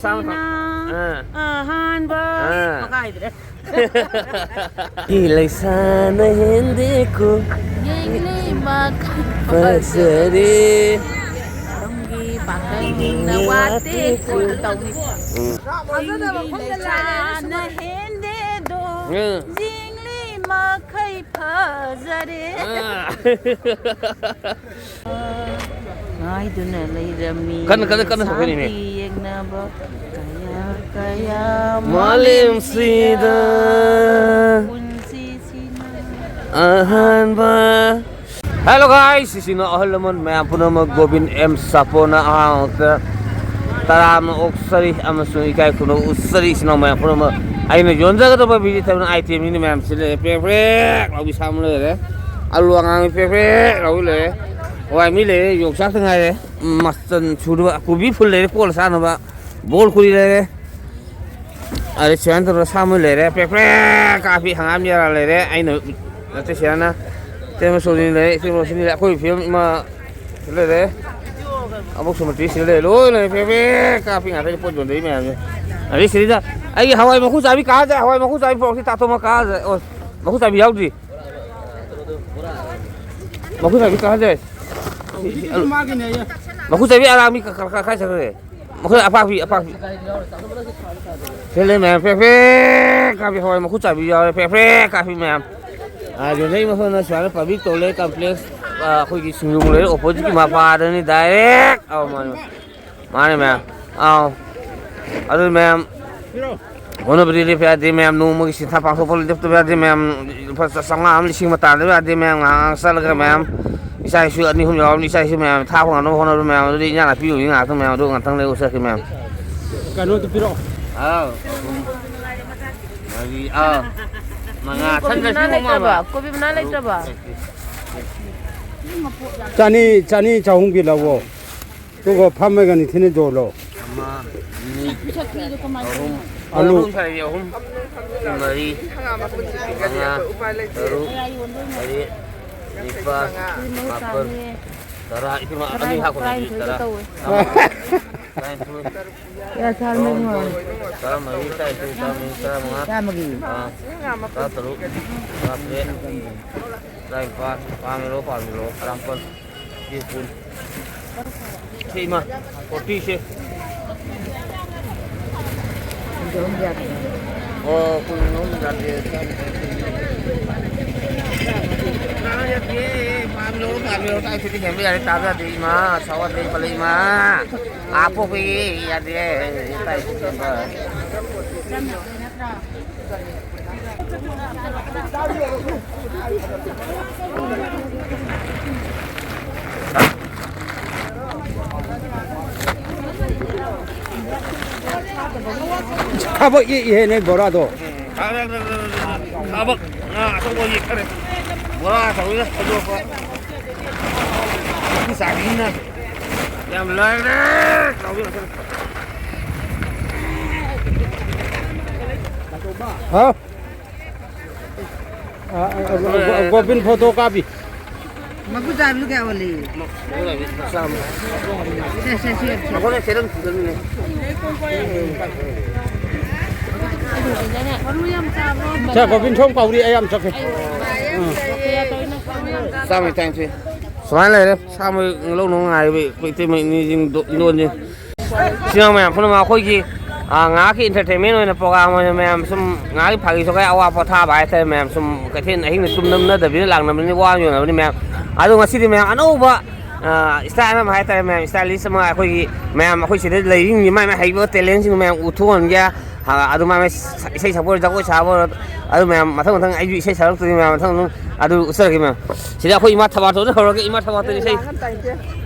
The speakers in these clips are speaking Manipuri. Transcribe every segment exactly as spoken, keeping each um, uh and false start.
ꯁꯥꯡꯅ ꯊꯝ-, ꯑꯥ꯫ ꯑꯍꯥꯟꯕ꯫ ꯑꯥ꯫ ꯃꯈꯥ ꯍꯥꯏꯗ꯭ꯔꯦ꯫ ꯏꯂꯩꯁꯥꯅ ꯍꯦꯟꯗꯦꯀꯣ꯫ ꯌꯦꯡꯂꯤ ꯃꯈꯩ ꯐꯖꯔꯦ꯫ ꯇꯝꯒꯤ ꯄꯥꯈꯪꯅ ꯋꯥꯠꯇꯦꯀꯣ ꯇꯧꯏ꯫ ꯎꯝ꯫ ꯊꯥꯖꯗꯕ ꯃꯐꯝꯗ ꯂꯩꯔꯦ꯫ ꯏꯂꯩꯁꯥꯅ ꯍꯦꯟꯗꯦꯗꯣ꯫ ꯎꯝ꯫ ꯌꯦꯡꯂꯤ ꯃꯈꯩ ꯐꯖꯔꯦ꯫ ꯑꯥ꯫ ꯉꯥꯏꯗꯨꯅ ꯂꯩꯔꯝꯃꯤ꯫ ꯀꯟꯅ, ꯀꯟꯅ, ꯀꯟꯅ ꯁꯛꯄꯅꯤꯅꯦ꯫ ꯏꯁꯥꯒꯤ ꯌꯦꯛꯅꯕ ꯀꯌꯥ, ꯀꯌꯥ ꯃꯥꯂꯦꯝꯁꯤꯗ꯫ ꯃꯥꯂꯦꯝꯁꯤꯗ꯫ ꯄꯨꯟꯁꯤꯁꯤꯅ ꯑꯍꯥꯟꯕ꯫ Hello guys, ꯁꯤꯁꯤꯅ ꯑꯍꯜ ꯂꯃꯟ ꯃꯌꯥꯝ ꯄꯨꯝꯅꯃꯛ ꯒꯣꯕꯤꯟ ꯑꯦꯝ ꯁꯥꯄꯣꯅ ꯑꯍꯥꯡꯕꯗ ꯇꯔꯥꯝꯅ ꯑꯣꯛꯆꯔꯤ ꯑꯃꯁꯨꯡ ꯏꯀꯥꯏ ꯈꯨꯝꯅꯕ ꯎꯠꯆꯔꯤ꯫ ꯏꯆꯤꯟ ꯏꯅꯥꯎ ꯃꯌꯥꯝ ꯄꯨꯝꯅꯃꯛ ꯑꯩꯅ ꯌꯣꯟꯖꯒꯗꯕ vegetable item ꯅꯤ ꯃꯌꯥꯝꯁꯤ ꯂꯩꯔꯦ꯫ ꯄ꯭ꯔꯦꯛ ꯄ꯭ꯔꯦꯛ ꯂꯥꯎꯕꯤ ꯁꯥ ꯑꯃ ꯂꯩꯔꯦ꯫ ꯑꯂꯨ ꯑꯉꯥꯡꯕꯤ ꯄ꯭ꯔꯦꯛ ꯄ꯭ꯔꯦꯛ ꯂꯥꯎꯕꯤ ꯂꯩꯔꯦ꯫ ꯍꯋꯥꯏ ꯃꯤ ꯂꯩꯔꯦ꯫ ꯌꯣꯡꯆꯥꯛꯇ ꯉꯥꯏꯔꯦ꯫ ꯃꯆꯟ ꯁꯨꯗꯕ ꯀꯣꯕꯤ ꯐꯨꯜ ꯂꯩꯔꯦ꯫ ꯀꯣꯜꯂ ꯆꯥꯅꯕ ꯕꯣꯜ ꯀꯨꯔꯤ ꯂꯩꯔꯦ꯫ ꯑꯗꯩ ꯁꯨꯃꯥꯏꯅ ꯇꯧꯔꯒ ꯁꯥ ꯃꯣꯏ ꯂꯩꯔꯦ꯫ ꯄ꯭ꯔꯦꯛ ꯄ꯭ꯔꯦꯛ ꯀꯥꯞꯄꯤ ꯍꯪꯒꯥꯝ ꯌꯥꯔꯥ ꯂꯩꯔꯦ꯫ ꯑꯩꯅ ꯅꯠꯇꯦ ꯁꯤꯌꯥꯅ꯫ ꯏꯇꯩꯃ ꯁꯣꯅꯤ ꯂꯩꯔꯦ꯫ ꯏꯇꯩꯃ ꯁꯣꯅꯤ ꯂꯩꯔꯦ꯫ ꯑꯩꯈꯣꯏ ꯐꯤꯂꯝ ꯏꯃꯥ ꯁꯤ ꯂꯩꯔꯦ꯫ ꯑꯃꯨꯛ ꯁꯨꯃꯇꯤ ꯁꯤ ꯂꯩꯔꯦ꯫ ꯂꯣꯏ ꯂꯩꯔꯦ꯫ ꯄ꯭ꯔꯦꯛ ꯄ꯭ꯔꯦꯛ ꯀꯥꯞꯄꯤ ꯉꯥꯛꯇꯅꯤ ꯄꯣꯠ ꯌꯣꯟꯖꯔꯤ ꯃꯌꯥꯝꯁꯦ꯫ ꯑꯗꯩ ꯁꯤꯗꯩꯗ ꯑꯩꯒꯤ ꯍꯋꯥꯏ ꯃꯀꯨ ꯆꯥꯕꯤ ꯀꯥꯖꯦ꯫ ꯍꯋꯥꯏ ꯃꯀꯨ ꯆꯥꯕꯤ ꯄꯣꯔꯛꯁꯤ ꯇꯥꯊꯣꯛꯃ ꯀꯥꯖꯦ꯫ ꯑꯣ, ꯃꯀꯨ ꯆꯥꯕꯤ ꯌꯥꯎꯗ꯭ꯔꯤ꯫ ꯃꯀꯨ ꯆꯥꯕꯤ ꯀꯥꯖꯦ꯫ ꯃꯀꯨ ꯆꯥꯕꯤ ꯑꯔꯥꯡꯕꯤ ꯀ-, ꯀ-, ꯀ-, ꯀꯥꯏ ꯆꯠꯈ꯭ꯔꯦ? ꯃꯈꯣꯏ ꯑꯄꯥꯛꯄꯤ, ꯑꯄꯥꯛꯄꯤ꯫ ꯁꯦ ꯂꯩ ꯃꯌꯥꯝ ꯄ꯭ꯔꯦꯛ ꯄ꯭ꯔꯦꯛ ꯀꯥꯞꯄꯤ, ꯍꯋꯥꯏ ꯃꯈꯨꯠ ꯆꯥꯕꯤ ꯌꯥꯎꯔꯦ, ꯄ꯭ꯔꯦꯛ ꯄ꯭ꯔꯦꯛ ꯀꯥꯞꯄꯤ ꯃꯌꯥꯝ꯫ ꯑꯥ, ꯌꯣꯟꯖꯩ ꯃꯐꯝꯅ ꯁꯨꯃꯥꯏꯅ public toilet complex, ꯑꯥ, ꯑꯩꯈꯣꯏꯒꯤ ꯁꯤꯡꯖꯃꯩ ꯂꯩꯔꯛ opposite ꯀꯤ ꯃꯄꯥꯗꯅꯤ direct꯫ ꯑꯧ, ꯃꯥꯅꯦ, ꯃꯥꯅꯦ ꯃꯌꯥꯝ꯫ ꯑꯧ꯫ ꯑꯗꯨ ꯃꯌꯥꯝ ꯍꯣꯠꯅꯕꯗꯤ ꯂꯦꯞꯄ ꯌꯥꯗꯦ ꯃꯌꯥꯝ, ꯅꯣꯡꯃꯒꯤ ꯁꯤꯟꯊꯥ ꯄꯥꯡꯊꯣꯛꯄ ꯂꯦꯞꯇꯕ ꯌꯥꯗꯦ ꯃꯌꯥꯝ, ꯂꯨꯄꯥ ꯆꯥꯝꯃꯉꯥ ꯑꯃ, ꯂꯤꯁꯤꯡ ꯑꯃ ꯇꯥꯟꯗꯕ ꯌꯥꯗꯦ ꯃꯌꯥꯝ, ꯉꯥꯏꯍꯥꯛ ꯉꯥꯏꯍꯥꯛ ꯆꯠꯂꯒ ꯃꯌꯥꯝ, ꯏꯆꯥ ꯏꯁꯨ ꯑꯅꯤ ꯑꯍꯨꯝ ꯌꯥꯎꯔꯕꯅꯤ, ꯏꯆꯥ ꯏꯁꯨ ꯃꯌꯥꯝ ꯊꯥꯛꯄ ꯉꯝꯅꯕ ꯍꯣꯠꯅꯕ ꯃꯌꯥꯝ, ꯑꯗꯨꯗꯤ ꯏꯟꯖꯥꯡ ꯅꯥꯄꯤ ꯑꯣꯏꯕꯅꯤ ꯉꯥꯏꯍꯥꯛꯇꯪ ꯃꯌꯥꯝ, ꯑꯗꯨ ꯉꯥꯛꯇꯪ ꯂꯩꯔꯒ ꯆꯠꯈꯤ ꯃꯌꯥꯝ꯫ ꯀꯩꯅꯣꯗꯨ ꯄꯤꯔꯛꯑꯣ꯫ ꯑꯥꯎ, ꯑꯍꯨꯝ, ꯃꯔꯤ, ꯑꯥꯎ, ꯃꯉꯥ, ꯀꯣꯕꯤ ꯁꯟꯗ ꯃꯅꯥ ꯁꯤꯡ ꯂꯩꯇ꯭ꯔꯕ? ꯃꯉꯥ꯫ ꯀꯣꯕꯤ ꯃꯅꯥ ꯇꯔꯨꯛ, ꯂꯩꯇ꯭ꯔꯕ? ꯆꯅꯤ, ꯆꯅꯤ, ꯆꯍꯨꯝꯒꯤ ꯂꯧꯑꯣ꯫ ꯑꯗꯨꯒ ꯐꯝꯃꯒ ꯅꯤꯡꯊꯤꯅ ꯌꯣꯜꯂꯣ꯫ ꯑꯃ, ꯑꯅꯤ, ꯑꯍꯨꯝ, ꯑꯂꯨ꯫ ꯑꯍꯨꯝ ꯁꯥꯏ ꯑꯍꯨꯝ, ꯃꯔꯤ, ꯃꯉꯥ, ꯇꯔꯨꯛ, ꯇꯔꯦꯠ, ꯅꯤꯄꯥꯜ, ꯃꯥꯄꯜ, ꯇꯔꯥ꯫ ꯏꯄꯨ, ꯑꯅꯤ ꯍꯥꯞꯈꯣ, ꯇꯔꯥ꯫ ꯇꯔꯥꯅꯤꯊꯣꯏ, ꯀꯌꯥ ꯁꯥꯔꯅꯣ ꯏꯕꯨꯡꯉꯣ? ꯇꯔꯥꯃꯔꯤ, ꯇꯔꯥꯅꯤꯊꯣꯏ, ꯇꯔꯥꯃꯔꯤ, ꯇꯔꯥꯃꯉꯥ, ꯆꯥꯝꯃꯒꯤ? ꯑꯥ, ꯇꯔꯥꯇꯔꯨꯛ, ꯇꯔꯥꯇꯔꯦꯠ, ꯇꯔꯥꯅꯤꯄꯥꯜ, ꯄꯥꯝꯃꯤꯔꯣ, ꯄꯥꯝꯃꯤꯔꯣ, ꯇꯔꯥꯃꯥꯄꯜ, ꯁꯤ ꯀꯨꯟ꯫ ꯁꯤ ꯏꯃꯥ, ꯐꯣꯔꯇꯤ ꯁꯦ꯫ ꯑꯣ, ꯀꯨꯟ ꯂꯧ ꯌꯥꯗꯦ꯫ ꯄꯥꯝꯃꯤꯔꯣ, ꯄꯥꯝꯃꯤꯔꯣ, ꯇꯔꯥꯅꯤꯊꯣꯏꯗꯤ ꯍꯦꯟꯕ ꯌꯥꯔꯦ, ꯇꯥꯕ ꯌꯥꯗꯦ, ꯏꯃꯥ, ꯁꯥꯎ ꯌꯥꯗꯦ, ꯄꯜꯂꯦ, ꯏꯃꯥ꯫ ꯑꯥ, ꯄꯣꯛꯄꯤ ꯌꯥꯗꯦ, ꯇꯔꯥꯅꯤꯊꯣꯏꯗꯤ ꯍꯦꯟꯕ꯫ ꯊꯕꯛ ꯏ ꯏꯍꯦ ꯅꯣꯏ ꯕꯣꯔꯥꯗꯣ꯫ ꯊꯕꯛ ꯉꯥ ꯑꯆꯧꯕ ꯌꯦꯛꯈꯔꯦ꯫ ꯕꯣꯔꯥ ꯑꯆꯧꯕꯗ ꯐꯖꯕ꯫ ꯆꯥꯕꯤꯅ ꯌꯥꯝ ꯂꯥꯏꯔꯦ꯫ ꯍꯥꯎ꯫ ꯑ, ꯑ, ꯑ, ꯒꯣ-, ꯒꯣꯕꯤꯟ ꯐꯣꯇꯣ ꯀꯥꯞꯄꯤ꯫ ꯃꯀꯨ ꯆꯥꯕꯤꯗꯨ ꯀꯌꯥ ꯑꯣꯜꯂꯤ? ꯆꯥꯝꯃ꯫ ꯁꯦ, ꯁꯦ, ꯁꯦ, ꯁꯦ꯫ ꯃꯈꯣꯏꯅ ꯁꯦꯠ ꯑꯗꯨꯝ ꯄꯨꯖꯅꯤꯡꯉꯦ꯫ ꯃꯔꯨ ꯌꯥꯝ ꯆꯥꯕ꯭ꯔꯣ? ꯁꯦ, ꯒꯣꯕꯤꯟ ꯁꯣꯝ ꯀꯧꯔꯤ, ꯑꯩ ꯌꯥꯝ ꯆꯠꯀꯦ꯫ ꯎꯝ꯫ ꯆꯥꯝꯃꯩ ꯇꯔꯥꯅꯤꯊꯣꯏ꯫ ꯁꯨꯃꯥꯏꯅ ꯂꯩꯔꯦ꯫ ꯁꯥ ꯃꯣꯏ ꯂꯧꯅ ꯉꯥꯏꯕ ꯑꯩꯈꯣꯏ ꯏꯇꯩꯃ ꯏꯅꯦꯁꯤꯡꯗꯣ, ꯏꯟꯗꯣꯟꯁꯤꯡ꯫ ꯁꯤꯅ ꯃꯌꯥꯝ ꯄꯨꯝꯅꯃꯛ ꯑꯩꯈꯣꯏꯒꯤ, ꯑ, ꯉꯥꯏꯍꯥꯛꯀꯤ entertainment ꯑꯣꯏꯅ program ꯑꯣꯏꯅ ꯃꯌꯥꯝ ꯁꯨꯝ ꯉꯥꯏꯍꯥꯛꯀꯤ ꯐꯥꯒꯤ ꯖꯣꯒꯥꯏ ꯑꯋꯥ ꯄꯣꯊꯥꯕ ꯍꯥꯏꯇꯥꯔꯦ ꯃꯌꯥꯝ꯫ ꯁꯨꯝ ꯀꯩꯊꯦꯜ ꯑꯍꯤꯡꯗ ꯇꯨꯝꯅꯗꯕꯤꯗ ꯂꯥꯛꯅꯕꯅꯤꯅ ꯋꯥ ꯌꯣꯟꯅꯕꯅꯤ ꯃꯌꯥꯝ꯫ ꯑꯗꯣ ꯉꯁꯤꯗꯤ ꯃꯌꯥꯝ ꯑꯅꯧꯕ, ꯑ, style ꯑꯃ ꯍꯥꯏꯇꯥꯔꯦ ꯃꯌꯥꯝ, stylist ꯑꯃ ꯑꯩꯈꯣꯏꯒꯤ ꯃꯌꯥꯝ ꯑꯩꯈꯣꯏ ꯁꯤꯗ ꯂꯩꯔꯤꯁꯤꯡꯁꯤ ꯃꯥꯏ ꯃꯥꯏ ꯍꯩꯕ talentꯁꯤꯡꯗꯣ ꯃꯌꯥꯝ ꯎꯠꯊꯣꯛꯍꯟꯒꯦ꯫ ꯑ, ꯑꯗꯨ ꯃꯥꯏ ꯃꯥꯏ ꯏꯁꯩ ꯁꯛꯄ ꯑꯣꯏꯔꯣ, ꯖꯒꯣꯏ ꯁꯥꯕ ꯑꯣꯏꯔꯣ, ꯑꯗꯨ ꯃꯌꯥꯝ ꯃꯊꯪ ꯃꯊꯪ ꯑꯩꯁꯨ ꯏꯁꯩ ꯁꯛꯂꯛꯇꯣꯏꯅꯤ ꯃꯌꯥꯝ, ꯃꯊꯪ ꯃꯊꯪ ꯑꯗꯨ ꯎꯠꯆꯔꯒꯦ ꯃꯌꯥꯝ꯫ ꯁꯤꯗ ꯑꯩꯈꯣꯏ ꯏꯃꯥ ꯊꯕꯥꯇꯣꯟꯗ ꯍꯧꯔꯒꯦ, ꯏꯃꯥ ꯊꯕꯥꯇꯣꯟ ꯏꯁꯩ꯫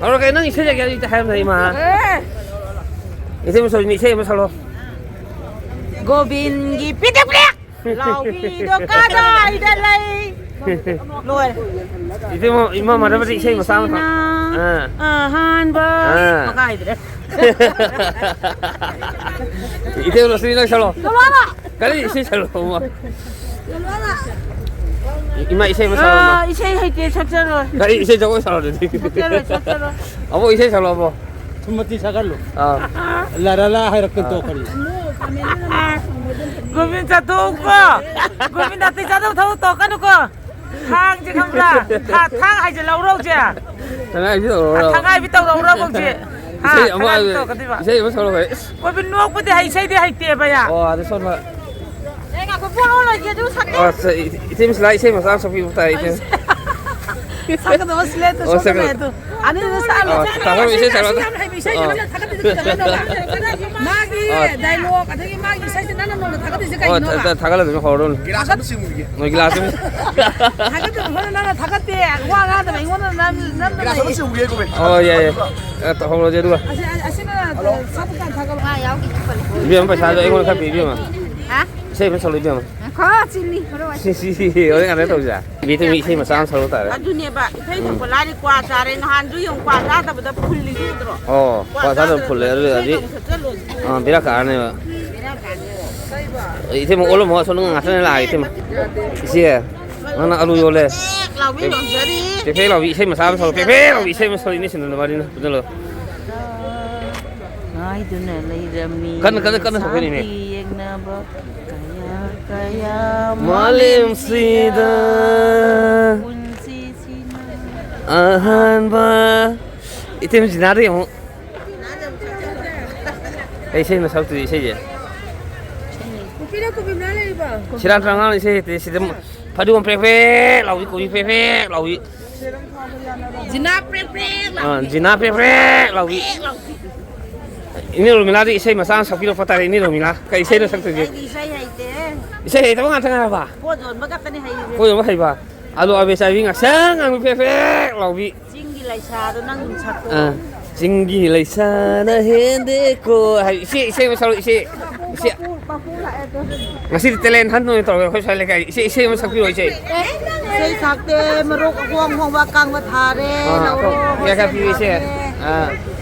ꯍꯧꯔꯒꯦ, ꯅꯪ ꯏꯁꯩ ꯁꯛꯀꯦ ꯍꯥꯏꯔꯗꯤ ꯍꯥꯏꯔꯝꯗꯥꯏ ꯏꯃꯥ꯫ ꯑꯦ! ꯏꯁꯩ ꯑꯃ ꯁꯛꯂꯣ, ꯏꯁꯩ ꯑꯃ ꯁꯛꯂꯣ꯫ ꯒꯣꯕꯤꯟꯒꯤ ꯄꯤꯗꯛ ꯄꯤꯗꯛ ꯂꯥꯎꯕꯤꯗꯣ ꯀꯗꯥꯏꯗ ꯂꯩ? ꯂꯣꯏꯔꯦ꯫ ꯏꯇꯩꯃ, ꯏꯃꯥ ꯃꯔꯝꯗꯤ ꯏꯁꯩ ꯃꯆꯥ ꯑꯃ ꯁꯛ-, ꯑꯥ꯫ ꯑꯍꯥꯟꯕ꯫ ꯑꯥ꯫ ꯃꯈꯥ ꯍꯥꯏꯗ꯭ꯔꯦ꯫ ꯏꯇꯩꯃ ꯔꯣꯁꯅꯤ ꯅꯪ ꯁꯛꯂꯣ꯫ ꯀꯃꯥꯏꯅ? ꯀꯔꯤ ꯏꯁꯩ ꯁꯛꯂꯣ, ꯑꯕꯣ? ꯏꯃꯥ ꯏꯁꯩ ꯑꯃ ꯁꯛꯂꯣ, ꯏꯃꯥ꯫ ꯑꯥ, ꯏꯁꯩ ꯍꯩꯇꯦ, ꯁꯛꯆꯔꯣꯏ꯫ ꯀꯔꯤ ꯏꯁꯩ, ꯖꯒꯣꯏ ꯁꯥꯔꯣ ꯑꯗꯨꯗꯤ꯫ ꯁꯛꯆꯔꯣꯏ, ꯁꯛꯆꯔꯣꯏ꯫ ꯑꯕꯣ, ꯏꯁꯩ ꯁꯛꯂꯣ, ꯑꯕꯣ꯫ ꯁꯨꯃꯇꯤ ꯁꯥꯒꯠꯂꯨ꯫ ꯑꯥ꯫ ꯂꯥ ꯂꯥ ꯂꯥ ꯍꯥꯏꯔꯛꯇꯅ ꯑꯥ꯫ ꯇꯣꯛꯈ꯭ꯔꯅꯤ꯫ ꯒꯣꯕꯤꯟ ꯆꯠꯊꯣꯛꯎꯀꯣ꯫ ꯒꯣꯕꯤꯟ ꯅꯥꯇꯩ ꯆꯥꯗꯕ ꯊꯕꯛ ꯇꯧꯔꯛꯀꯅꯨꯀꯣ꯫ ꯊꯥꯡꯁꯦ ꯈꯪꯕ꯭ꯔꯥ? ꯊꯥ-, ꯊꯥꯡ ꯍꯥꯏꯁꯦ ꯂꯧꯔꯧꯁꯦ꯫ ꯊꯥꯡꯒꯥꯏꯕꯤ ꯇꯧꯔꯛꯎꯔꯣ? ꯊꯥꯡꯒꯥꯏꯕꯤ ꯇꯧꯔꯛꯎꯔꯕ ꯍꯧꯖꯤꯛ? ꯍꯥ, ꯏꯁꯩ ꯑꯃ, ꯊꯥꯡꯒꯥꯏꯕꯤ ꯇꯧꯔꯛꯀꯗꯣꯏꯕ꯫ ꯏꯁꯩ ꯑꯃ ꯁꯛꯂꯛꯑꯣ ꯍꯦ꯫ ꯀꯣꯕꯤ ꯅꯣꯛꯄꯗꯤ ꯍꯩ, ꯏꯁꯩꯗꯤ ꯍꯩꯇꯦꯕ ꯌꯥ꯫ ꯑꯣ, ꯑꯗꯨ ꯁꯣꯝꯗ꯫ ꯑꯦ, ꯉꯥꯏꯈꯣ, ꯄꯣꯔꯛꯑꯣ ꯂꯣꯏꯒꯦ, ꯑꯗꯨ ꯁꯛꯀꯦ꯫ ꯑꯣ, ꯁ-, ꯏ-, ꯏꯆꯦ ꯃꯤꯁꯂꯥ, ꯏꯁꯩ ꯃꯆꯥ ꯑꯃ ꯁꯛꯄꯤꯕ ꯇꯥꯏ, ꯏꯆꯦ꯫ ꯁꯛꯀꯗꯕ ꯁꯤꯂꯦꯠꯇ ꯑꯣ, ꯁꯣꯝꯗ ꯁꯛꯀꯗꯕ꯫ ꯂꯩ ꯑꯗꯨ꯫ ꯑꯅꯤꯗꯨ ꯁꯛꯑꯅꯨ꯫ ꯑꯣ, ꯇꯥꯃꯣ, ꯏꯁꯩ ꯁꯛꯂꯛꯑꯣ꯫ ꯌꯥꯝ ꯍꯩꯕ ꯏꯁꯩ ꯑꯣ꯫ ꯀꯟꯅ ꯊꯥꯒꯠꯄꯤꯗꯨ ꯀꯩꯗꯧꯔꯕ? ꯃꯥꯒꯤ ꯑꯣ꯫ ꯗꯥꯏꯂꯣꯒ ꯑꯗꯒꯤ ꯃꯥꯒꯤ ꯏꯁꯩꯁꯦ ꯅꯪꯅ ꯅꯣꯡꯃ ꯊꯥꯒꯠꯇꯣꯏꯁꯦ ꯑꯣ, ꯀꯩꯒꯤꯅꯣꯕ? ꯊꯥ-, ꯊꯥ-, ꯊꯥꯒꯠꯂꯗꯣꯏꯅꯤ, ꯍꯧꯔꯗꯣꯏꯅꯤ꯫ ꯒꯤꯂꯥꯁ ꯑꯃ ꯆꯤꯡꯉꯨꯒꯦ꯫ ꯅꯣꯏ ꯒꯤꯂꯥꯁ ꯑꯃ꯫ ꯊꯥꯒꯠꯇꯕ ꯍꯣꯏ ꯅꯪꯅ ꯊꯥꯒꯠꯇꯦ꯫ ꯋꯥ ꯉꯥꯡꯗꯕ ꯑꯩꯉꯣꯟꯗ ꯅꯝ-, ꯅꯝꯗꯅ ꯒꯤꯂꯥꯁ ꯑꯃ ꯂꯩ꯫ ꯆꯤꯡꯉꯨꯒꯦ, ꯀꯨꯝꯃꯩ꯫ ꯑꯣ, ꯌꯥꯏ, ꯌꯥꯏ꯫ ꯑ, ꯇꯧꯍꯧꯔꯁꯦ ꯑꯗꯨꯒ꯫ ꯑꯁꯤ, ꯑꯁꯤꯅ ꯁꯛꯄ ꯀꯥꯟꯗ ꯊꯥꯒꯠꯂꯣ꯫ ꯏꯕꯦꯝꯃ, ꯄꯩꯁꯥꯗꯣ ꯑꯩꯉꯣꯟꯗ ꯈꯔ ꯄꯤ, ꯏꯕꯦꯝꯃ꯫ ꯍꯥ? ꯏꯁꯩ ꯑꯃ ꯁꯛꯂꯛꯑꯣ, ꯏꯕꯦꯝꯃ꯫ ꯉꯥꯏꯈꯣ, ꯆꯤꯅꯤ, ꯍꯣꯔꯦꯟ ꯋꯥꯔꯤ ꯁꯤ, ꯁꯤ, ꯁꯤ, ꯍꯣꯔꯦꯟ ꯀꯩꯅꯣ ꯇꯧꯁꯦ꯫ ꯕꯤꯇꯨ ꯃꯤ ꯏꯁꯩ ꯃꯆꯥ ꯑꯃ ꯁꯛꯂꯛ ꯇꯥꯔꯦ꯫ ꯑꯗꯨꯅꯦꯕ, ꯏꯁꯩ ꯎꯝ꯫ ꯊꯣꯛꯄ ꯂꯥꯏꯔꯤ ꯀ꯭ꯋꯥ ꯆꯥꯔꯦ꯫ ꯅꯍꯥꯟꯁꯨ ꯌꯦꯡꯉꯨ, ꯀ꯭ꯋꯥ ꯆꯥꯗꯕꯗ ꯐꯨꯜꯂꯤꯁꯦ ꯎꯗ꯭ꯔꯣ? ꯑꯣ, ꯀ꯭ꯋꯥ ꯀ꯭ꯋꯥ ꯆꯥꯗꯕ ꯆꯥꯗꯕꯗ ꯐꯨꯜꯂꯦ, ꯑꯗꯨ ꯏꯁꯩ ꯑꯣꯏꯔꯗꯤ, ꯑꯃꯨꯛ ꯁꯛꯆꯜꯂꯣ꯫ ꯑꯥ, ꯕꯦꯔꯥ ꯀꯥꯔꯅꯦꯕ꯫ ꯕꯦꯔꯥ ꯀꯥꯔꯅꯦꯕ꯫ ꯏꯇꯩꯃ, ꯑꯣꯜꯂꯝꯃꯣ, ꯑꯁꯣꯝꯗ ꯉꯥꯛꯇꯪ ꯂꯥꯛꯑꯒꯦ, ꯏꯇꯩꯃ꯫ ꯏꯆꯦ, ꯅꯪꯅ ꯑꯂꯨ ꯌꯣꯜꯂꯦ꯫ ꯄꯦꯛ ꯂꯥꯎꯕꯤ ꯌꯣꯟꯖꯔꯤ꯫ ꯄꯦꯛ ꯄꯦꯛ ꯂꯥꯎꯕꯤ ꯏꯁꯩ ꯃꯆꯥ ꯑꯃ ꯁꯛꯂꯛꯑꯣ, ꯄꯦꯛ ꯄꯦꯛ ꯂꯥꯎꯕꯤ ꯏꯁꯩ ꯑꯃ ꯁꯛꯂꯛꯑꯣ, ꯏꯅꯦ ꯁꯤꯟꯗꯅ ꯋꯥꯔꯤꯅ ꯄꯨꯟꯁꯤꯜꯂꯣ꯫ ꯉꯥꯏꯗꯨꯅ ꯂꯩꯔꯝꯃꯤ ꯀꯟꯅ, ꯀꯟꯅ, ꯀꯟꯅ ꯁꯛꯄꯤꯅꯦ, ꯏꯃꯦ꯫ ꯏꯁꯥꯒꯤ ꯌꯦꯛꯅꯕ ꯀꯌꯥ, ꯀꯌꯥ ꯃꯥꯂꯦꯝꯁꯤꯗ ꯃꯥꯂꯦꯝꯁꯤꯗ ꯄꯨꯟꯁꯤꯁꯤꯅ ꯑꯍꯥꯟꯕ ꯏꯇꯩꯃ ꯖꯤꯅꯥꯗ ꯌꯦꯡꯉꯨ꯫ ꯑꯩ ꯏꯁꯩ ꯃꯁꯛꯇꯨꯗꯤ ꯏꯁꯩꯁꯦ꯫ ꯅꯨꯄꯤꯅ ꯀꯣꯕꯤ ꯃꯅꯥ ꯂꯩꯔꯤꯕꯣ? ꯁꯤꯔꯥꯟ ꯇꯨꯔꯥꯟ ꯉꯥꯡꯅꯨ, ꯏꯁꯩ ꯍꯩꯇꯦ꯫ ꯁꯤꯗ ꯐꯗꯤꯒꯣꯝ ꯄ꯭ꯔꯦꯛ ꯄ꯭ꯔꯦꯛ ꯂꯥꯎꯕꯤ, ꯀꯣꯕꯤ ꯄ꯭ꯔꯦꯛ ꯄ꯭ꯔꯦꯛ ꯂꯥꯎꯕꯤ꯫ ꯖꯤꯅꯥ ꯄ꯭ꯔꯦꯛ ꯄ꯭ꯔꯦꯛ ꯑꯥ, ꯂꯥꯎꯕꯤ꯫ ꯖꯤꯅꯥ ꯄ꯭ꯔꯦꯛ ꯄ꯭ꯔꯦꯛ ꯂꯥꯎꯕꯤ꯫ ꯄ꯭ꯔꯦꯛ ꯂꯥꯎꯕꯤ꯫ ꯏꯅꯦ ꯔꯣꯃꯤꯂꯥꯗꯤ ꯏꯁꯩ ꯃꯆꯥ ꯑꯃ ꯁꯛꯄꯤꯔꯛꯄ ꯇꯥꯔꯦ, ꯏꯅꯦ ꯔꯣꯃꯤꯂꯥ꯫ ꯀꯩ ꯏꯁꯩꯅꯣ ꯁꯛꯇꯣꯏꯁꯦ? ꯑꯩꯗꯤ ꯏꯁꯩ ꯍꯩꯇꯦ꯫ ꯏꯁꯩ ꯍꯩꯇꯕ ꯉꯥꯛꯇ ꯉꯥꯏꯔꯕ? ꯄꯣꯠ ꯌꯣꯟꯕ ꯈꯛꯇꯅꯤ ꯍꯩꯔꯤꯁꯦ꯫ ꯄꯣꯠ ꯌꯣꯟꯕ ꯍꯩꯕ? ꯑꯂꯨ ꯑꯕꯦ ꯆꯥꯏꯕꯤ ꯉꯥꯛꯁꯪ ꯉꯥꯡꯕꯤ ꯄ꯭ꯔꯦꯛ ꯄ꯭ꯔꯦꯛ ꯂꯥꯎꯕꯤ꯫ ꯆꯤꯡꯒꯤ ꯂꯩꯁꯥꯗꯣ ꯅꯪ ꯑꯗꯨꯝ ꯁꯛꯇꯣꯛꯑꯣ꯫ ꯑꯥ, "ꯆꯤꯡꯒꯤ ꯂꯩꯁꯥꯅ ꯍꯦꯟꯗꯦꯀꯣ" ꯍꯥꯏ, ꯏꯆꯦ, ꯏꯁꯩ ꯑꯃ ꯁꯛꯂꯛꯑꯣ, ꯏꯆꯦ, ꯏꯆꯦ꯫ ꯉꯁꯤꯗꯤ talent hunt ꯑꯣꯏꯅ ꯇꯧꯔꯒꯦ ꯑꯩꯈꯣꯏ ꯁ꯭ꯋꯥꯏ ꯂꯩꯀꯥꯏ꯫ ꯏꯁꯩ, ꯏꯁꯩ ꯑꯃ ꯁꯛꯄꯤꯔꯣ, ꯏꯆꯦ꯫ ꯏꯁꯩ ꯁꯛꯇꯦ, ꯃꯔꯣꯛ ꯑꯍꯣꯡ ꯍꯣꯡꯕ ꯑꯀꯪꯕ ꯊꯥꯔꯦ, ꯑꯥ, ꯂꯧꯔꯣ, ꯀꯌꯥ, ꯀꯌꯥ ꯍꯣꯜꯁꯦꯜ ꯄꯤꯔꯤ, ꯏꯆꯦ? ꯊꯥꯔꯦ꯫ ꯑꯥ꯫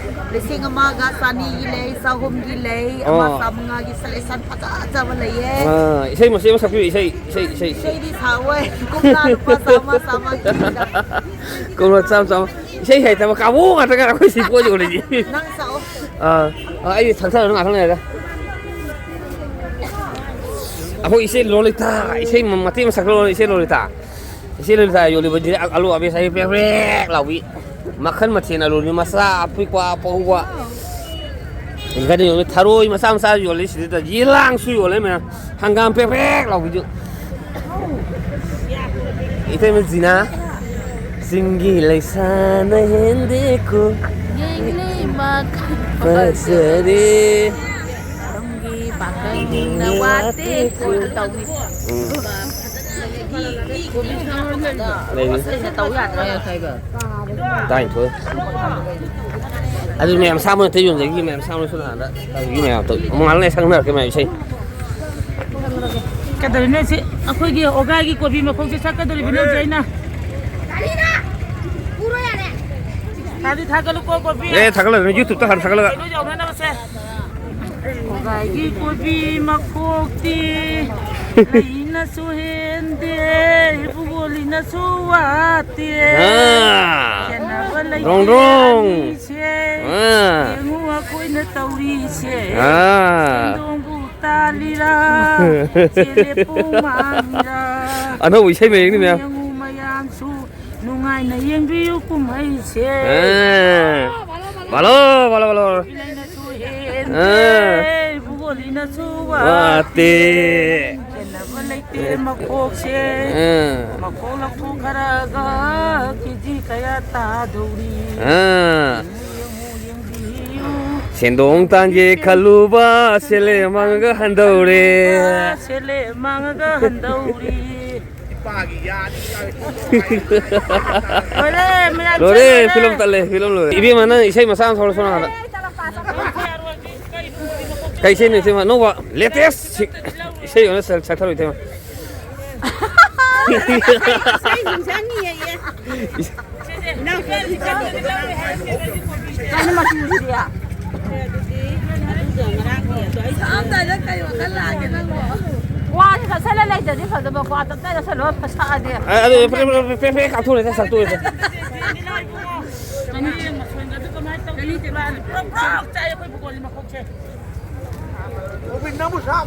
ꯂꯤꯁꯤꯡ ꯑꯃꯒ ꯆꯅꯤꯒꯤ ꯂꯩ, ꯆꯍꯨꯝꯒꯤ ꯂꯩ, ꯑꯃ ꯑꯣ꯫ ꯆꯥꯝꯃꯉꯥꯒꯤ selection ꯐꯖ ꯐꯖꯕ ꯂꯩꯌꯦ꯫ ꯑꯥ, ꯏꯁꯩ ꯃꯆꯦ ꯑꯃ ꯁꯛꯄꯤꯌꯨ, ꯏꯁꯩ, ꯏꯁꯩ, ꯏꯁꯩ, ꯏꯁꯩ꯫ ꯏꯁꯩꯗꯤ ꯁꯛꯑꯣꯏ, ꯀꯨꯝꯂꯥ ꯂꯨꯄꯥ ꯆꯥꯝꯃ, ꯆꯥꯝꯃꯒꯤ꯫ ꯀꯨꯝꯂꯥ ꯆꯥꯝꯃ, ꯆꯥꯝꯃ꯫ ꯏꯁꯩ ꯍꯩꯇꯕ ꯀꯥꯡꯕꯨ ꯉꯥꯛꯇ ꯉꯥꯏꯔꯦ ꯑꯩꯈꯣꯏ ꯁꯤ ꯄꯣꯠ ꯌꯣꯜꯂꯤꯁꯦ꯫ ꯅꯪ ꯆꯥꯎ꯫ ꯑꯥ, ꯑꯥ, ꯑꯩ ꯊꯛꯊꯔꯅꯨ ꯉꯥꯛꯇꯪ ꯂꯩꯔꯒ꯫ ꯑꯩꯈꯣꯏ ꯏꯆꯦ ꯂꯣꯂꯤꯇꯥ, ꯏꯁꯩ ꯃꯇꯦꯛ ꯑꯃ ꯁꯛꯂꯛꯑꯣ, ꯏꯆꯦ ꯂꯣꯂꯤꯇꯥ꯫ ꯏꯆꯦ ꯂꯣꯂꯤꯇꯥ ꯌꯣꯜꯂꯤꯕꯗꯤ ꯑꯂꯨ ꯑꯕꯦꯁ ꯍꯥꯏ ꯄ꯭ꯔꯦꯛ ꯄ꯭ꯔꯦꯛ ꯂꯥꯎꯕꯤ꯫ ꯃꯈꯜ ꯃꯊꯦꯜ ꯑꯂꯨꯅꯤ, ꯃꯆꯥ ꯑꯄꯤꯛꯄ ꯑꯄꯧꯕ꯫ ꯀꯩꯅꯣ ꯌꯣꯜꯂꯤ, ꯊꯔꯣꯏ ꯃꯆꯥ ꯃꯆꯥ ꯌꯣꯜꯂꯤ ꯁꯤꯗ, ꯌꯦꯂꯥꯡꯁꯨ ꯌꯣꯜꯂꯦ ꯃꯌꯥꯝ꯫ ꯍꯪꯒꯥꯝ ꯄ꯭ꯔꯦꯛ ꯄ꯭ꯔꯦꯛ ꯂꯥꯎꯕꯤꯗꯨ꯫ ꯏꯇꯩꯃ ꯖꯤꯅꯥ, ꯆꯤꯡꯒꯤ ꯂꯩꯁꯥꯅ ꯍꯦꯟꯗꯦꯀꯣ꯫ ꯌꯦꯡꯂꯤ ꯃꯈꯩ ꯐꯖꯔꯦ꯫ ꯇꯝꯒꯤ ꯄꯥꯈꯪꯅ ꯋꯥꯠꯇꯦꯀꯣ ꯇꯧꯏ꯫ ꯎꯝ꯫ ꯂꯩꯅꯤ꯫ ꯇꯧ ꯌꯥꯗ꯭ꯔꯣ? ꯇꯔꯥꯅꯤꯊꯣꯏ꯫ ꯑꯗꯨ ꯃꯌꯥꯝ ꯁꯥ ꯃꯔꯛꯇ ꯌꯣꯟꯖꯈꯤꯒꯦ, ꯃꯌꯥꯝ ꯁꯥ ꯃꯔꯛꯇ ꯌꯣꯟꯖꯈꯤꯒꯦ, ꯃꯌꯥꯝ ꯁꯥ ꯃꯔꯛꯇ ꯁꯣꯝ ꯅꯥꯀꯟꯗ ꯇꯧꯖꯈꯤꯒꯦ, ꯃꯌꯥꯝ ꯇꯧ-, ꯑꯃꯨꯛ ꯉꯥꯏꯍꯥꯛ ꯂꯩꯔ ꯁꯛꯅꯔꯛꯀꯦ, ꯃꯌꯥꯝ ꯏꯁꯩ꯫ ꯀꯩꯗꯧꯔꯤꯅꯣ ꯁꯤ? ꯑꯩꯈꯣꯏꯒꯤ ꯑꯣꯒꯥꯒꯤ ꯀꯣꯕꯤ ꯃꯈꯣꯡꯁꯦ ꯆꯠꯀꯗꯧꯔꯤꯕꯅꯦ ꯍꯧꯖꯤꯛ ꯑꯩꯅ꯫ ꯊꯥꯗꯤ ꯊꯥꯒꯠꯂꯨꯀꯣ ꯀꯣꯕꯤ꯫ ꯑꯦ, ꯊꯥꯒꯠꯂꯗꯣꯏꯅꯦ, YouTube-ꯇ ꯍꯥꯟꯅ ꯊꯥꯒꯠꯂꯒ꯫ ꯀꯩꯅꯣ ꯌꯧꯅꯅꯕꯁꯦ꯫ ꯀꯣꯕꯤ ꯃꯈꯣꯛꯇꯤ ꯂꯩꯅꯁꯨ ꯍꯦꯟꯗꯦ, ꯏꯕꯨꯡꯉꯣ ꯂꯤꯅꯁꯨ ꯋꯥꯠꯇꯦ꯫ ꯑꯥ꯫ ꯈꯦꯠꯅꯕ ꯂꯩꯇꯦ ꯗ꯭ꯔꯣꯡ ꯗ꯭ꯔꯣꯡ꯫ ꯑꯅꯤꯁꯦ꯫ ꯑꯥ꯫ ꯌꯦꯡꯉꯨ ꯑꯩꯈꯣꯏꯅ ꯇꯧꯔꯤꯁꯦ꯫ ꯑꯥ꯫ ꯁꯦꯟꯗꯣꯡꯕꯨ ꯇꯥꯜꯂꯤꯔꯥ? ꯆꯦꯜꯂꯦ ꯄꯨꯡ ꯃꯥꯡꯂꯤꯔꯥ? ꯑꯅꯧꯕ ꯏꯁꯩ ꯃꯌꯦꯛꯅꯤ ꯃꯌꯥꯝ꯫ ꯌꯦꯡꯉꯨ ꯃꯌꯥꯝꯁꯨ ꯅꯨꯡꯉꯥꯏꯅ ꯌꯦꯡꯕꯤꯌꯨ ꯀꯨꯝꯍꯩꯁꯦ꯫ ꯑꯥ꯫ ꯕꯥꯂꯣ, ꯕꯥꯂꯣ, ꯕꯥꯂꯣ, ꯕꯥꯂꯣ꯫ ꯂꯩꯅꯁꯨ ꯍꯦꯟꯗꯦ, ꯑꯥ꯫ ꯏꯕꯨꯡꯉꯣ ꯂꯤꯅꯁꯨ ꯋꯥꯠꯇꯦ꯫ ꯋꯥꯠꯇꯦ꯫ ꯈꯦꯠꯅꯕ ꯂꯩꯇꯦ ꯃꯀꯣꯛꯁꯦ꯫ ꯑꯥ꯫ ꯃꯀꯣꯛ ꯂꯐꯨ ꯈꯔꯒ ꯀꯦꯖꯤ ꯀꯌꯥ ꯇꯥꯗꯧꯔꯤ? ꯑꯥ꯫ ꯌꯦꯡꯉꯨ, ꯌꯦꯡꯉꯨ, ꯌꯦꯡꯕꯤꯌꯨ꯫ ꯁꯦꯟꯗꯣꯡ ꯇꯥꯟꯒꯦ ꯈꯜꯂꯨꯕ ꯁꯦꯜꯂꯦ ꯃꯥꯡꯉꯒ ꯍꯟꯗꯧꯔꯦ꯫ ꯁꯦꯜꯂꯦ ꯃꯥꯡꯉꯒ ꯍꯟꯗꯧꯔꯤ꯫ ꯂꯣꯏꯔꯦ, ꯃꯌꯥꯝ ꯂꯣꯏꯔꯦ, ꯆꯠꯂꯣꯅꯦ꯫ Film ꯇꯠꯂꯦ, film ꯂꯣꯏꯔꯦ꯫ ꯏꯕꯦꯝꯃ, ꯅꯪ ꯏꯁꯩ ꯃꯆꯥ ꯑꯃ ꯁꯛꯂꯛꯑꯣ ꯁꯣꯝ ꯅꯥꯀꯟꯗ꯫ ꯀꯩ ꯏꯁꯩꯅꯣ, ꯏꯇꯩꯃ? ꯑꯅꯧꯕ, latest ꯏꯁꯩ ꯑꯣꯏꯅ ꯁꯛ-, ꯁꯛꯊꯔꯣ, ꯏꯇꯩꯃ꯫ ꯏꯁꯩ ꯁꯨꯝ ꯁꯛꯅꯤꯌꯦ꯫ ꯏꯅꯥꯎ ꯀꯩꯅꯣ ꯃꯆꯨꯁꯤꯗꯤ? ꯁꯛꯑꯝꯗꯥꯏꯗ ꯀꯩ ꯋꯥꯈꯜ ꯂꯥꯛꯀꯦ ꯅꯪꯕꯣ? ꯋꯥꯁꯦ ꯆꯠꯁꯜꯂ ꯂꯩꯇ꯭ꯔꯗꯤ ꯐꯗꯕ, ꯋꯥ ꯇꯞ ꯇꯥꯏ ꯆꯠꯁꯜꯂꯒ ꯁꯛꯑꯗꯤ꯫ ꯑ-, ꯑꯗꯨ ꯄ꯭ꯔꯦ-, ꯄ꯭ꯔꯦ-, ꯄ꯭ꯔꯦ-, ꯄ꯭ꯔꯦ ꯀꯥꯞꯊꯣꯛꯎꯔꯦ, ꯁꯛꯇꯣꯛꯎꯔꯦ꯫ ꯆꯥꯏ ꯑꯩꯈꯣꯏ ꯄꯨꯀꯣꯜꯒꯤ ꯃꯈꯣꯛꯁꯦ꯫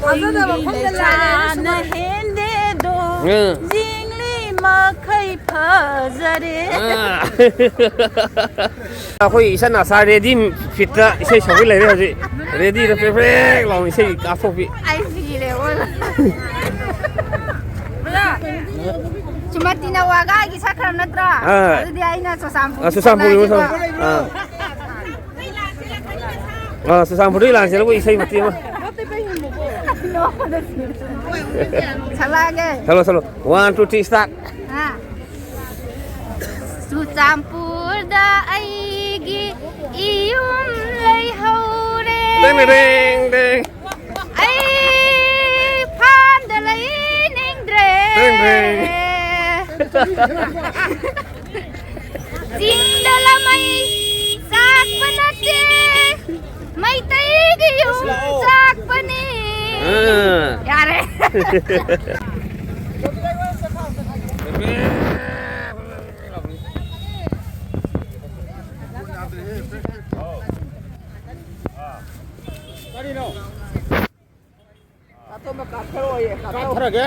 ꯊꯥꯖꯗꯕ ꯃꯐꯝꯗ ꯂꯥꯛꯑꯦ꯫ ꯂꯩꯁꯥꯅ ꯍꯦꯟꯗꯦꯗꯣ, ꯎꯝ꯫ ꯖꯤꯡꯂꯤ ꯃꯈꯩ ꯐꯖꯔꯦ꯫ ꯑꯥ꯫ ꯑꯩꯈꯣꯏ ꯏꯆꯟ ꯑꯁꯥ ꯔꯦꯗꯤ ꯐꯤꯠꯇ ꯏꯁꯩ ꯁꯛꯄꯤ ꯂꯩꯔꯦ ꯍꯧꯖꯤꯛ꯫ ꯔꯦꯗꯤꯗ ꯄ꯭ꯔꯦꯛ ꯄ꯭ꯔꯦꯛ ꯂꯥꯎꯅ ꯏꯁꯩ ꯀꯥꯞꯊꯣꯛꯄꯤ꯫ ꯑꯩ ꯁꯤꯔꯦ ꯑꯣꯏꯕ꯫ ꯁꯨꯃꯇꯤꯅ ꯋꯥꯒꯥꯒꯤ ꯁꯛꯈ꯭ꯔꯕ ꯅꯠꯇ꯭ꯔꯣ? ꯑꯥ꯫ ꯑꯗꯨꯗꯤ ꯑꯩꯅ ꯆꯨꯔꯆꯥꯟꯄꯨꯔꯒꯤ ꯑꯥ, ꯆꯨꯔꯆꯥꯟꯄꯨꯔꯒꯤ ꯁꯛꯂꯛꯑꯒꯦꯀꯣ꯫ ꯑꯥ꯫ ꯑꯥ, ꯆꯨꯔꯆꯥꯟꯄꯨꯔꯗꯒꯤ ꯂꯥꯛꯁꯤꯜꯂꯛꯄ ꯏꯁꯩ ꯃꯇꯦꯛ ꯑꯃ꯫ ꯅꯣꯛꯄꯗ ꯁꯤꯔꯦ꯫ ꯁꯛꯂꯛꯑꯒꯦ꯫ ꯁꯛꯂꯣ, ꯁꯛꯂꯣ꯫ One, two, three, start. ꯑꯥ꯫ ꯆꯨꯔꯆꯥꯟꯄꯨꯔꯗ ꯑꯩꯒꯤ ꯏꯌꯨꯝ ꯂꯩꯍꯧꯔꯦ꯫ ꯗꯦꯡ, ꯗꯦꯡ, ꯗꯦꯡ꯫ ꯑꯩ ꯐꯥꯟꯗ ꯂꯩꯅꯤꯡꯗ꯭ꯔꯦ꯫ ꯗꯦꯡ, ꯗꯦꯡ꯫ ꯆꯤꯡꯗ ꯂꯃꯩ ꯆꯥꯛꯄ ꯅꯠꯇꯦ, ꯃꯩꯇꯩꯒꯤ ꯌꯨꯝ ꯆꯥꯛꯄꯅꯤ꯫ ꯑꯥ꯫ ꯌꯥꯔꯦ꯫ ꯀꯔꯤꯅꯣ? ꯀꯥꯞꯊꯔꯒꯦ꯫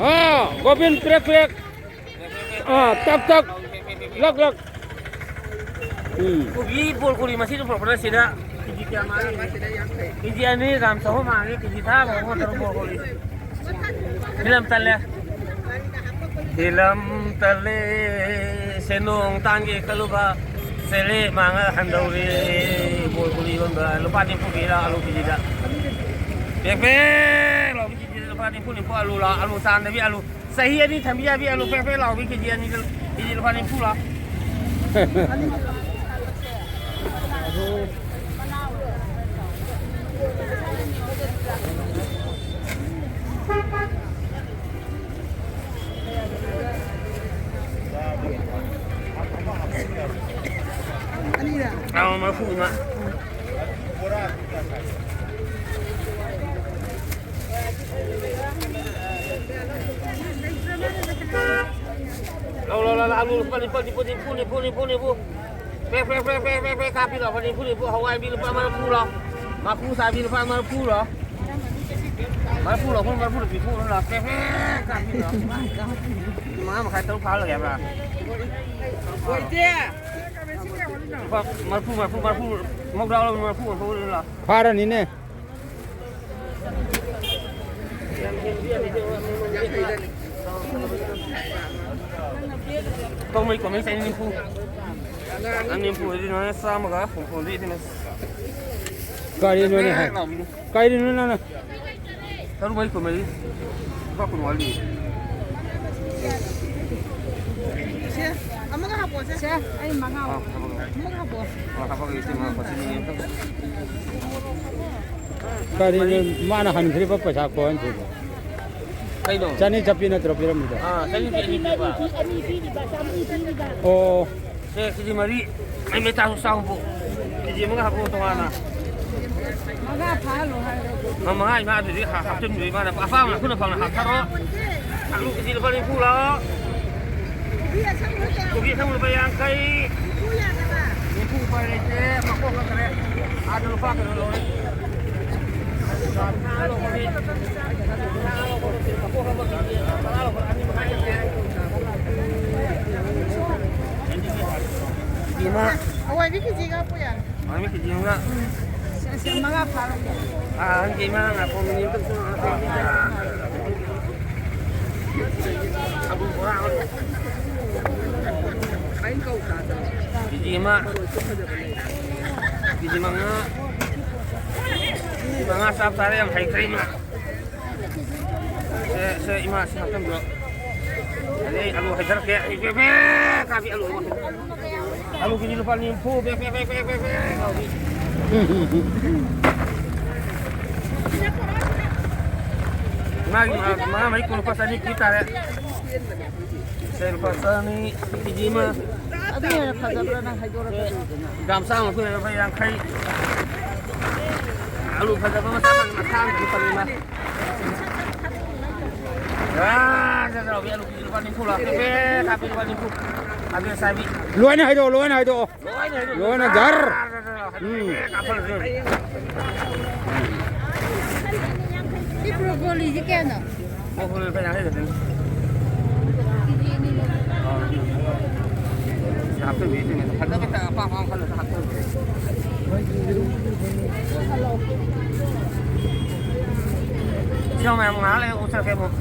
ꯑꯥ, ꯒꯣꯕꯤꯟ ꯀ꯭ꯔꯦꯛ ꯀ꯭ꯔꯦꯛ꯫ ꯑꯥ, ꯇꯛ ꯇꯛ꯫ ꯂꯛ ꯂꯛ꯫ ꯎꯝ꯫ ꯀꯣꯕꯤ ꯕꯣꯜ ꯀꯣꯕꯤ ꯃꯁꯤꯡꯗ ꯄꯨꯔꯛꯄꯅ ꯁꯤꯗ ꯀꯦꯖꯤ ꯀꯌꯥ ꯃꯥꯡꯉꯤ? ꯀꯦꯖꯤ ꯑꯅꯤ ꯒ꯭ꯔꯥꯝ ꯆꯍꯨꯝ ꯃꯥꯡꯉꯤ, ꯀꯦꯖꯤ ꯇꯔꯥ ꯃꯥꯡꯉꯤ, ꯇꯔꯨꯛ ꯕꯣꯜ ꯀꯣꯕꯤ꯫ ꯐꯤꯂꯝ ꯇꯜꯂꯦ꯫ ꯐꯤꯂꯝ ꯇꯜꯂꯦ, ꯁꯦꯟꯗꯣꯡ ꯇꯥꯟꯒꯦ ꯈꯜꯂꯨꯕ, ꯁꯦꯂꯦ ꯃꯥꯡꯉ ꯍꯟꯗꯧꯔꯦ꯫ ꯕꯣꯜ ꯀꯣꯕꯤ ꯌꯣꯟꯕ ꯂꯨꯄꯥ ꯅꯤꯐꯨ ꯄꯤꯔ ꯑꯂꯨ ꯀꯦꯖꯤꯗ꯫ ꯄꯦꯛ ꯄꯦꯛ ꯂꯥꯎꯕꯤ ꯀꯦꯖꯤꯗ ꯂꯨꯄꯥ ꯅꯤꯐꯨ, ꯅꯤꯐꯨ ꯑꯂꯨ ꯂꯥ-, ꯑꯂꯨ ꯆꯥꯟꯗꯕꯤ ꯑꯂꯨ꯫ ꯆꯍꯤ ꯑꯅꯤ ꯊꯝꯕꯤ ꯌꯥꯕꯤ ꯑꯂꯨ ꯄꯦꯛ ꯄꯦꯛ ꯂꯥꯎꯕꯤ ꯀꯦꯖꯤ ꯑꯅꯤꯗ, ꯀꯦꯖꯤ ꯂꯨꯄꯥ ꯅꯤꯐꯨ ꯂꯥ꯫ ꯑꯧ, ꯃꯔꯐꯨ ꯃꯉꯥ꯫ ꯂꯧ, ꯂꯧ, ꯂꯧ, ꯂꯧ, ꯑꯂꯨ ꯂꯨꯄꯥ ꯅꯤꯐꯨ, ꯅꯤꯐꯨ, ꯅꯤꯐꯨ, ꯅꯤꯐꯨ, ꯅꯤꯐꯨ, ꯅꯤꯐꯨ꯫ ꯄꯦꯛ, ꯄꯦꯛ, ꯄꯦꯛ, ꯄꯦꯛ, ꯄꯦꯛ, ꯄꯦꯛ ꯀꯥꯞꯄꯤꯔꯣ꯫ ꯅꯤꯐꯨ, ꯅꯤꯐꯨ, ꯍꯋꯥꯏꯕꯤ ꯂꯨꯄꯥ ꯃꯔꯤꯐꯨꯔꯣ? ꯃꯥꯐꯨ ꯆꯥꯕꯤ ꯂꯨꯄꯥ ꯃꯔꯤꯐꯨꯔꯣ? ꯃꯔꯤꯐꯨꯔꯣ, ꯑꯩꯈꯣꯏ ꯃꯔꯤꯐꯨꯗ ꯄꯤꯊꯣꯛꯎꯔꯣ ꯂꯥꯎ꯫ ꯄꯦꯛ, ꯄꯦꯛ ꯀꯥꯞꯄꯤꯔꯣ꯫ ꯄꯨꯡ ꯃꯉꯥ ꯃꯈꯥꯏ, ꯇꯔꯨꯛ ꯐꯥꯍꯜꯂꯒꯦ ꯍꯥꯏꯕ꯭ꯔꯥ? ꯂꯨꯄꯥ ꯃꯔꯤꯐꯨ, ꯃꯔꯤꯐꯨ, ꯃꯔꯤꯐꯨ, ꯃꯧꯗ꯭ꯔꯥ ꯂꯧꯕ ꯃꯔꯤꯐꯨ ꯑꯣꯟꯊꯣꯛꯎꯔꯣ ꯂꯥꯎ꯫ ꯐꯥꯔꯅꯤꯅꯦ꯫ ꯀꯣꯃꯩ, ꯀꯣꯃꯩ ꯆꯅꯤ ꯅꯤꯐꯨ꯫ ꯆꯅꯤ ꯅꯤꯐꯨ ꯑꯣꯏꯗꯤ ꯅꯣꯏ ꯆꯥꯝꯃꯒ ꯍꯨꯝꯐꯨ ꯑꯣꯏꯗꯤ ꯅꯣꯏ꯫ ꯀꯔꯤꯅꯣꯅꯦ ꯍꯥꯏ? ꯂꯥꯎꯕꯤꯅꯤ꯫ ꯀꯔꯤꯅꯣ ꯅꯪꯅ? ꯇꯔꯨꯛ ꯃꯔꯤ ꯀꯨꯟꯃꯔꯤ꯫ ꯂꯨꯄꯥ ꯀꯨꯟ ꯋꯥꯠꯂꯤ꯫ ꯁꯦ, ꯑꯃꯒ ꯍꯥꯞꯄꯣꯁꯦ꯫ ꯁꯦ, ꯑꯩ ꯃꯉꯥ ꯑꯥ, ꯍꯥꯞꯄꯒꯦ꯫ ꯑꯃꯒ ꯍꯥꯞꯄꯣ꯫ ꯑꯥ, ꯍꯥꯞꯄꯒꯦ, ꯏꯆꯦ, ꯃꯉꯥ ꯍꯥꯞꯄꯒꯦ꯫ ꯀꯔꯤꯅꯣ ꯃꯥꯅ ꯍꯟꯈ꯭ꯔꯤꯕ ꯄꯩꯁꯥ ꯈꯨꯍꯟꯁꯤꯕꯣ? ꯀꯩꯅꯣ? ꯆꯅꯤ ꯆꯠꯄꯤ ꯅꯠꯇ꯭ꯔꯣ ꯄꯤꯔꯝꯃꯤꯗꯣ? ꯑꯥ, ꯆꯅꯤ ꯄꯤ ꯑꯅꯤ ꯄꯤꯕ꯫ ꯑꯣ꯫ ꯁꯦ, ꯀꯦꯖꯤ ꯃꯔꯤ꯫ ꯃꯩ ꯃꯩ ꯆꯥꯎ ꯆꯥꯎꯕꯨ꯫ ꯀꯦꯖꯤ ꯑꯃꯒ ꯍꯥꯞꯄꯛꯑꯣ ꯇꯣꯉꯥꯟꯅ꯫ ꯃꯉꯥ ꯐꯥꯍꯜꯂꯣ ꯍꯥꯏꯔꯣ? ꯑ, ꯃꯉꯥ ꯏꯃꯥꯗꯨꯗꯤ ꯍꯥ-, ꯍꯥꯞꯆꯤꯟꯕꯤꯌꯨ ꯏꯃꯥꯅ꯫ ꯑꯄꯥꯝꯕ ꯑꯩꯈꯣꯏꯅ ꯐꯪꯅ ꯍꯥꯞꯊꯔꯣ꯫ ꯑꯂꯨ ꯀꯦꯖꯤ ꯂꯨꯄꯥ ꯅꯤꯐꯨ ꯂꯥꯛꯑꯣ꯫ ꯀꯣꯕꯤ ꯑꯁꯪꯕ ꯂꯨꯄꯥ ꯌꯥꯡꯈꯩ꯫ ꯅꯤꯐꯨ ꯎꯄꯥꯏ ꯂꯩꯇꯦ꯫ ꯃꯀꯣꯛ ꯈꯛꯇꯅꯦ꯫ ꯑꯥꯗ ꯂꯨꯄꯥ ꯀꯩꯅꯣ ꯂꯧꯔꯦ꯫ ꯏꯃꯥ꯫ ꯍꯋꯥꯏꯗꯤ ꯀꯦꯖꯤꯒ ꯍꯥꯞꯄꯨ ꯌꯥꯔꯦ꯫ ꯍꯋꯥꯏ ꯀꯦꯖꯤ ꯑꯃꯒ꯫ ꯁꯦ, ꯁꯦ, ꯃꯉꯥ ꯐꯥꯔꯣ꯫ ꯑꯥ, ꯍꯧꯖꯤꯛ ꯏꯃꯥ ꯉꯥꯏꯈꯣ, ꯃꯤꯅꯤꯠ ꯑꯝꯇ ꯁꯨꯝ ꯉꯥꯏꯈꯣ꯫ ꯀꯦꯖꯤ ꯑꯃ꯫ ꯀꯦꯖꯤ ꯃꯉꯥ꯫ ꯀꯦꯖꯤ ꯃꯉꯥ ꯆꯞ ꯆꯥꯔꯦ, ꯌꯥꯝ ꯍꯩꯈ꯭ꯔꯦ ꯏꯃꯥ꯫ ꯁꯦ, ꯁꯦ, ꯏꯃꯥ, ꯁꯤ ꯍꯥꯞꯆꯟꯕꯤꯔꯣ꯫ ꯑꯗꯩ ꯑꯂꯨ ꯍꯩꯊꯔꯛꯀꯦ꯫ ꯑꯩ ꯕꯦ, ꯕꯦ, ꯀꯥꯕꯤ ꯑꯂꯨ ꯑꯃ꯫ ꯑꯂꯨ ꯀꯦꯖꯤ ꯂꯨꯄꯥ ꯅꯤꯐꯨ, ꯕꯦ, ꯕꯦ, ꯀꯥꯕꯤ꯫ ꯏꯃꯥꯒꯤ ꯃꯉꯥ, ꯃꯉꯥ ꯃꯔꯤ ꯀꯨꯟ, ꯂꯨꯄꯥ ꯆꯅꯤ ꯄꯤ ꯇꯥꯔꯦ꯫ ꯁꯦ, ꯂꯨꯄꯥ ꯆꯅꯤ, ꯀꯦꯖꯤ ꯑꯃ꯫ ꯑꯗꯨ ꯍꯦꯟꯅ ꯐꯖꯕ꯭ꯔꯥ ꯅꯪ ꯍꯥꯏꯗꯣꯔꯛꯀꯗꯣꯏꯗꯨꯅ? ꯒ꯭ꯔꯥꯝ ꯆꯥꯝꯃ ꯀꯨꯟ, ꯂꯨꯄꯥ ꯌꯥꯡꯈꯩ꯫ ꯑꯂꯨ ꯐꯖꯕ ꯃꯆꯥ ꯑꯃ ꯃꯈꯥ ꯑꯃ ꯄꯜꯂꯤ ꯃꯥ꯫ ꯑꯥ, ꯆꯠ, ꯆꯠ, ꯍꯧꯖꯤꯛ ꯑꯂꯨ ꯀꯦꯖꯤ ꯂꯨꯄꯥ ꯅꯤꯐꯨ ꯂꯥꯛ꯫ ꯄꯦ, ꯄꯦ, ꯀꯥꯞꯄꯤ ꯂꯨꯄꯥ ꯅꯤꯐꯨ꯫ ꯀꯥꯞꯄꯤ ꯑꯁꯥꯏꯕꯤ꯫ ꯂꯣꯏꯅ ꯍꯥꯏꯗꯣꯛꯑꯣ, ꯂꯣꯏꯅ ꯍꯥꯏꯗꯣꯛꯑꯣ꯫ ꯂꯣꯏꯅ ꯍꯥꯏꯗꯣꯛꯑꯣ꯫ ꯂꯣꯏꯅ ꯖꯔ꯫ ꯆꯠ, ꯆꯠ, ꯆꯠ꯫ ꯎꯝ꯫ ꯀꯥꯞꯍꯜꯂꯁꯤ꯫ ꯁꯤ ꯕ꯭ꯔꯣꯀꯣꯂꯤꯁꯤ ꯀꯌꯥꯅꯣ? ꯕ꯭ꯔꯣꯀꯣꯂꯤ ꯂꯨꯄꯥ ꯌꯥꯡꯈꯩ ꯈꯛꯇꯅꯤ꯫ ꯀꯦꯖꯤ ꯑꯅꯤ ꯂꯧꯒꯦ꯫ ꯑꯥ꯫ ꯍꯥꯞꯆꯤꯟꯕꯤꯗꯣꯏꯅꯦ꯫ ꯐꯖꯕ ꯑꯄꯥꯝ ꯑꯄꯥꯝꯕ ꯈꯜꯂꯒ ꯍꯥꯞꯆꯤꯟꯕꯤꯗꯣꯏꯅꯦ꯫ ꯏꯆꯥꯎ ꯃꯌꯥꯝ ꯉꯥꯏꯍꯥꯛ ꯂꯩꯔ ꯑꯣꯛꯆꯔꯛꯀꯦ ꯑꯃꯨꯛ꯫